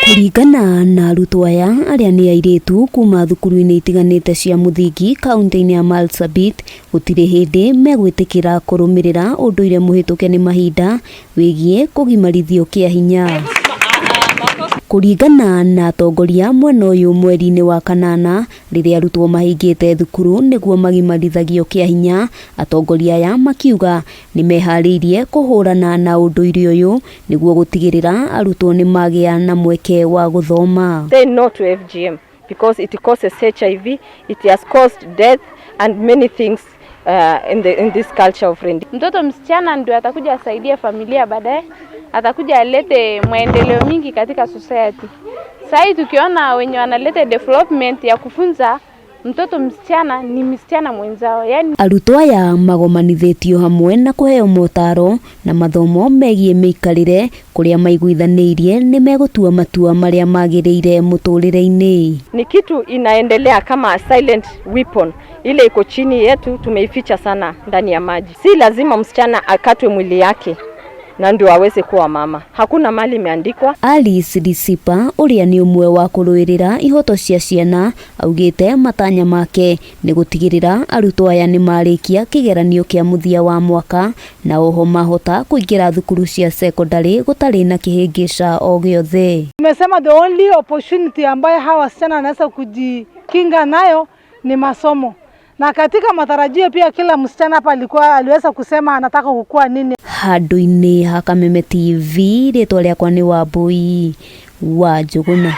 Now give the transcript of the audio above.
Kũringana na arutwo aya arĩa nĩ airĩtu kuma thukuru-inĩ itiganĩte cia mũthingi kaunti-inĩ ya Marsabit, gũtirĩ hĩndĩ megwĩtĩkĩra kũrũmĩrĩra ũndũire mũhĩtũke nĩ mahinda wĩgiĩ kũgimarithio kĩa hinya. Kũringana na atongoria mwena ũyũ mweri-inĩ wa kanana rĩrĩa arutwo mahingĩte thukuru nĩguo magimarithagio kĩa hinya, atongoria aya makiuga nĩ meharĩirie kũhũrana na ũndũire ũyũ nĩguo gũtigĩrĩra arutwo nĩ magĩa na mweke wa gũthoma. Say no to FGM because it causes HIV, it has caused death and many things in this culture of Rendi. Mtoto msichana ndio atakuja asaidie familia baadaye, atakuja alete maendeleo mingi katika society. Sasa tukiona wenye wanaleta development ya kufunza mtoto msichana ni msichana mwenzao, yani. Arutwo aya magomanithĩtio hamwe na kũheo motaro na mathomo megiĩ mĩikarĩre kũrĩa maiguithanĩirie nĩ megũtua matua marĩa magĩrĩire mũtũrĩre-inĩ. Ni kitu inaendelea kama silent weapon, ile iko chini yetu, tumeificha sana ndani ya maji. Si lazima msichana akatwe mwili yake na ndio aweze kuwa mama. Hakuna mali imeandikwa. Alice Risipa ũrĩa nĩ ũmwe wa kũrũĩrĩra ihoto cia ciana augĩte matanya make nĩ gũtigĩrĩra arutwo aya nĩ marĩkia kĩgeranio kĩa mũthia wa mwaka na oho mahota kũingĩra thukuru cia sekondarĩ gũtarĩ na kĩhĩngĩca o gĩothe. Tumesema the only opportunity ambayo hawa wasichana wanaweza kujikinga nayo ni masomo, na katika matarajio pia kila msichana hapa alikuwa aliweza kusema anataka kukua nini. Handũ-inĩ ha Kameme TV, rĩtwa rĩakwa nĩ Wambui wa Njũgũna.